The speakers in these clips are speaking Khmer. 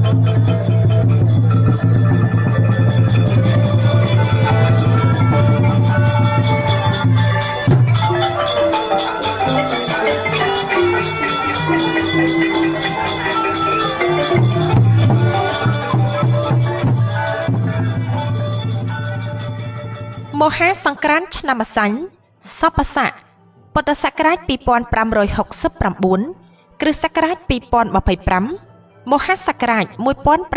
មហាសង្ក្រាន្តឆ្នាំម្សាញ់សពស័កពុទ្ធសករាជ2569គ្រិស្តសករាជ2025មហាសករាជ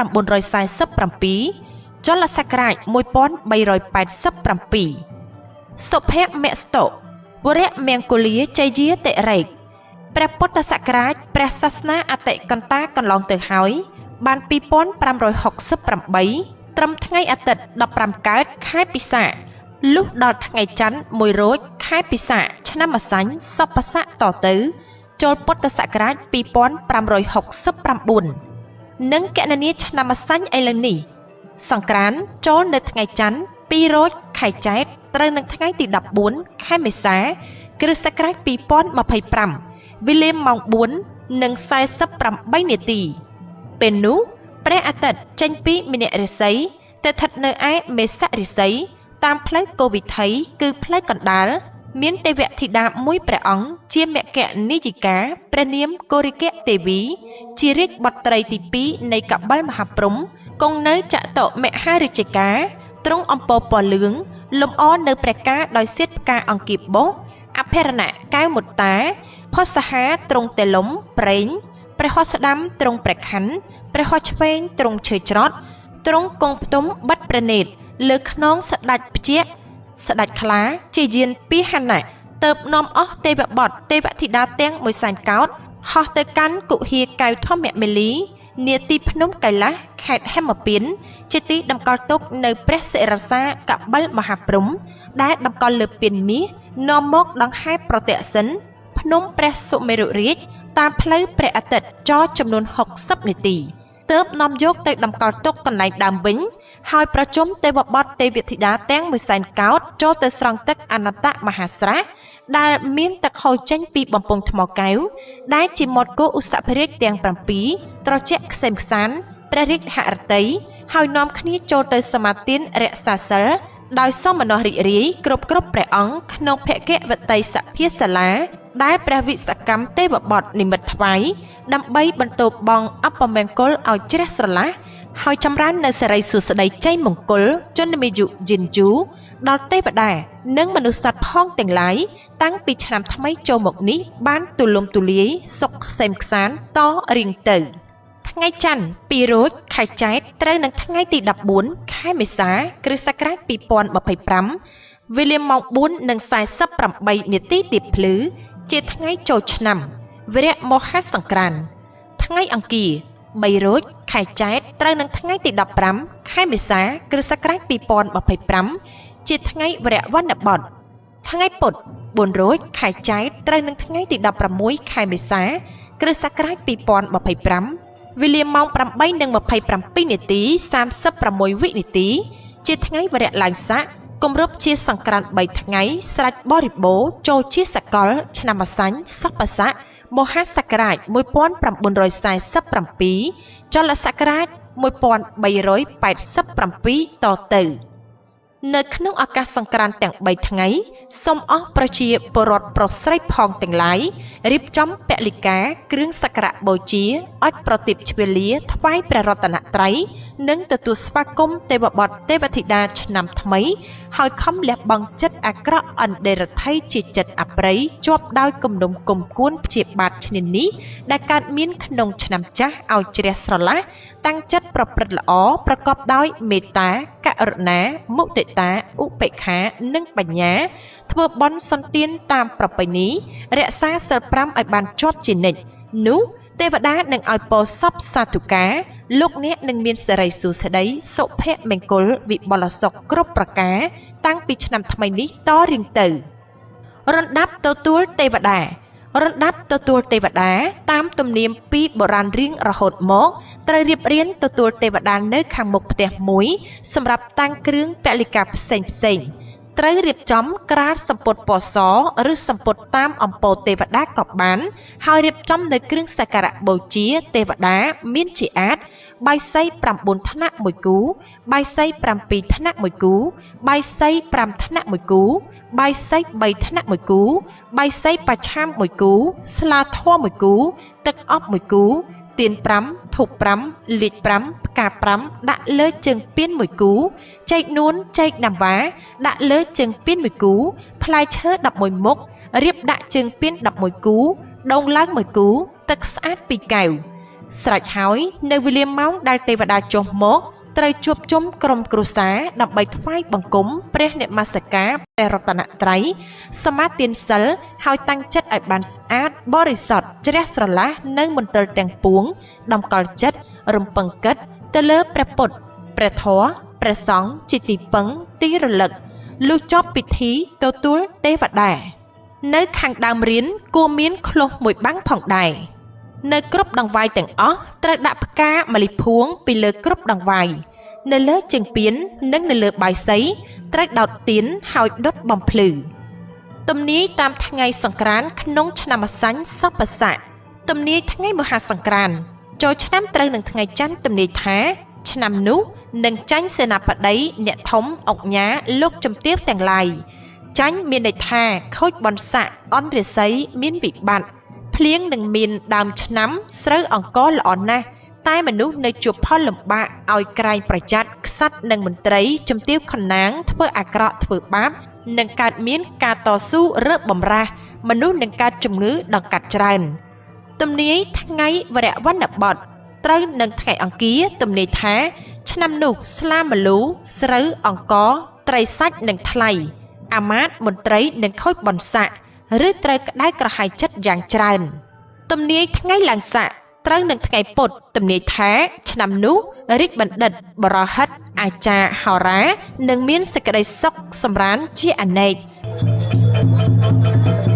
1947ចលសករាជ1387សុភមស្តុវរៈមង្គលាជ័យាតិរេកព្រះពុទ្ធសករាជព្រះសាសនាអតិកន្តាកន្លងទៅហើយបាន2568ត្រឹមថ្ងៃអាទិត្យ15កើតខែពិសាខលុះដល់ថ្ងៃច័ន្ទ1រោចខែពិសាខឆ្នាំម្សាញ់សពស័កតទៅចូលពុទ្ធសករាជ2569និងកណនាឆ្នាំម្សាញ់ឥឡូវនេះសង្ក្រាន្តចូលនៅថ្ងៃច័ន្ទ2រោចខែចែត្រត្រូវនឹងថ្ងៃទី14ខែមេសាគ្រិស្តសករាជ2025វេលាម៉ោង4:48នាទីពេលនោះព្រះអាទិត្យចេញពីមីនរាសីទៅស្ថិតនៅឯមេសរាសីតាមផ្លូវកោវិថីគឺផ្លូវកណ្ដាលមានទេវធីតាមួយព្រះអង្គជាមគ្គនាយិកាព្រះនាមកូរិកទេវីជារាជបុត្រីទី2នៃកបិលមហាព្រហ្មគង់នៅចតុមហារាជការទ្រង់អំពរពណ៌លឿងលម្អនៅព្រះកាដោយសៀតផ្កាអង្គាបោះអភរណៈកែវមុត្តាផុសហាទ្រង់តេលំប្រេងព្រះហស្តស្ដាំទ្រង់ព្រះខ័នព្រះហស្តឆ្វេងទ្រង់ឈើច្រត់ទ្រង់គង់ផ្ទុំបិទព្រះនេត្រលើខ្នងស្ដេចព្យៈស្ដេចខ្លាជាយានពាហនៈទៅនាំអស់ទេវបុត្រទេវធីតាទាំងមួយសែនកោដ្ឋហោះទៅកាន់គុហាកៅធម្មមេលីនាទីភ្នំកៃឡាសខេត្តហេមពានជាទីតម្កល់ទុកនៅព្រះសិរសាកបិលមហាព្រហ្មដែលតម្កល់លើពានមាសនាំមកដង្ហែប្រទក្សិណភ្នំព្រះសុមេរុរាជតាមផ្លូវព្រះអាទិត្យចរចំនួន60នាទីទើបនាំយកទៅតម្កល់ទុកកន្លែងដើមវិញហើយប្រជុំទេវបុត្រទេវធីតាទាំងមួយសែនកោដ្ឋចូលទៅស្រង់ទឹកអនន្តមហាស្រះដែលមានទឹកហូរចេញពីបំពង់ថ្មកែវដែលជាមាត់គោឧសភរាជទាំង7ត្រជាក់ខ្សេមខ្សានព្រះរាជហឫទ័យហើយនាំគ្នាចូលទៅសមាទានរក្សាសិលដោយសមណោះរីករាយគ្រប់ព្រះអង្គក្នុងភគវតីសភាសាលាដែលព្រះវិស្វកម្មទេវបុត្រនិមិត្តថ្វាយដើម្បីបន្ទោបង់អពមង្គលឲ្យជ្រះស្រឡះហើយចម្រើននៅសិរីសួស្តីជ័យមង្គលជនមាយុយិនយូដល់ទេវតានិងមនុស្សសត្វផងទាំងឡាយតាំងពីឆ្នាំថ្មីចូលមកនេះបានទូលំទូលាយសុខក្សេមក្សាន្តតរៀងទៅថ្ងៃច័ន្ទ2រោចខែចែត្រត្រូវនឹងថ្ងៃទី14ខែមេសាគ្រិស្តសករាជ2025វេលាម៉ោង4:48នាទីទៀបភ្លឺជាថ្ងៃចូលឆ្នាំវរៈមហាសង្ក្រាន្តថ្ងៃអង្គារ3រោចខែចែត្រត្រូវនឹងថ្ងៃទី15ខែមេសាគ្រិស្តសករាជ2025ជាថ្ងៃវរៈវណ្ណបុត្រថ្ងៃពុធ4រោចខែចែត្រត្រូវនឹងថ្ងៃទី16ខែមេសាគ្រិស្តសករាជ2025វេលាម៉ោង8:27នាទី36វិនាទីជាថ្ងៃវរៈឡើងស័កគម្រប់ជាសង្ក្រាន្ត3ថ្ងៃស្រេចបរិបូរណ៍ចូលជាសកលឆ្នាំម្សាញ់សពស័កមហាសករាជ1947ចលសករាជ1387តទៅនៅក្នុងឱកាសសង្ក្រាន្តទាំង3ថ្ងៃសូមអស់ប្រជាពលរដ្ឋប្រុសស្រីផងទាំងឡាយរៀបចំពលិកាគ្រឿងសក្ការៈបូជាអុជប្រទីបជ្វាលាថ្វាយព្រះរតនត្រ័យនិងទទួលស្វាគមន៍ទេវបុត្រទេវធីតាឆ្នាំថ្មីហើយខំលះបង់ចិត្តអាក្រក់អន្តរថីជាចិត្តអប្រិយជាប់ដោយគំនុំគំគួនព្យាបាទឈ្នានីសដែលកើតមានក្នុងឆ្នាំចាស់ឲ្យជ្រះស្រឡះតាំងចិត្តប្រព្រឹត្តល្អប្រកបដោយមេត្តាករុណាមុទិតាឧបេក្ខានិងបញ្ញាធ្វើបុណ្យសន្ទានតាមប្រពៃណីរក្សាសិល5ឲ្យបានជាប់ជានិច្ចនោះទេវតានឹងឲ្យពរសពសាធុការលោកអ្នកនឹងមានសិរីសួស្តីសុភមង្គលវិបុលសុខគ្រប់ប្រការតាំងពីឆ្នាំថ្មីនេះតរៀងទៅរណ្ដាប់ទទួលទេវតារណ្ដាប់ទទួលទេវតាតាមទំនៀមពីបុរាណរៀងរហូតមកត្រូវរៀបរៀនទទួលទេវតានៅខាងមុខផ្ទះមួយសម្រាប់តាំងគ្រឿងពលិកាផ្សេងផ្សេងត្រូវរៀបចំក្រាលសំពត់ពណ៌សឬសំពត់តាមអំពរទេវតាក៏បានហើយរៀបចំនៅគ្រឿងសក្ការៈបូជាទេវតាមានជាអាទិ បាយសី9ថ្នាក់1គូបាយសី7ថ្នាក់1គូបាយសី5ថ្នាក់1គូបាយសី3ថ្នាក់1គូបាយសីបច្ឆាម1គូស្លាធម៌1គូទឹកអប់1គូទៀន5ធូប5លីក5ផ្កា5ដាក់លើជើងពាន1គូចេកនួនចេកណាំវ៉ាដាក់លើជើងពាន1គូផ្លែឈើ11មុខរៀបដាក់ជើងពាន11គូដូងឡើង1គូទឹកស្អាត2កែវស្រេចហើយនៅវេលាម៉ោងដែលទេវតាចុះមកត្រូវជួបជុំក្រុមគ្រួសារដើម្បីថ្វាយបង្គំព្រះនមស្ការព្រះរតនត្រ័យសមាទានសិលហើយតាំងចិត្តឲ្យបានស្អាតបរិសុទ្ធជ្រះស្រឡះនៅមន្ទិលទាំងពួងតម្កល់ចិត្តរំពឹងគិតទៅលើព្រះពុទ្ធព្រះធម៌ព្រះសង្ឃជាទីពឹងទីរលឹកលុះចប់ពិធីទទួលទេវតានៅខាងដើមរៀនគួរមានឃ្លោះមួយបាំងផងដែរនៅគ្រប់ដង្វាយទាំងអស់ត្រូវដាក់ផ្កាម្លិះភួងពីលើគ្រប់ដង្វាយនៅលើជើងពាននិងនៅលើបាយសីត្រូវដោតទៀនហើយដុតបំភ្លឺទំនាយតាមថ្ងៃសង្ក្រាន្តក្នុងឆ្នាំម្សាញ់សពស័កទំនាយថ្ងៃមហាសង្ក្រាន្តចូលឆ្នាំត្រូវនឹងថ្ងៃច័ន្ទទំនាយថាឆ្នាំនោះនឹងចាញ់សេនាបតីអ្នកធំអុកញ៉ាលោកជំទាវទាំងឡាយចាញ់មានន័យថាខូចបុណ្យស័ក្តិអន់រាសីមានវិបត្តិភ្លៀងនឹងមានដើមឆ្នាំស្រូវអង្ករល្អណាស់តែមនុស្សនៅជួបផលលំបាកឲ្យក្រែងប្រយ័ត្នក្សត្រនិងមន្ត្រីជំទាវខណាងធ្វើអាក្រក់ធ្វើបាបនឹងកើតមានការតស៊ូរើបបំរាស់មនុស្សនឹងកើតជំងឺដង្កាត់ច្រើនទំនាយថ្ងៃវរវណ្ណបតត្រូវនឹងថ្ងៃអង្គារទំនាយថាឆ្នាំនោះស្លាម្លូស្រូវអង្ករត្រីសាច់និងថ្លៃអាមាត្យមន្ត្រីនឹងខូចបុណ្យស័ក្តិឬត្រូវក្តៅក្រហាយចិត្តយ៉ាងច្រើនទំនាយថ្ងៃឡើងស័កត្រូវនឹងថ្ងៃពុធទំនាយថាឆ្នាំនោះរាជបណ្ឌិតបរហិតអាចារ្យហោរានឹងមានសេចក្តីសុខសម្រានជាអនេក។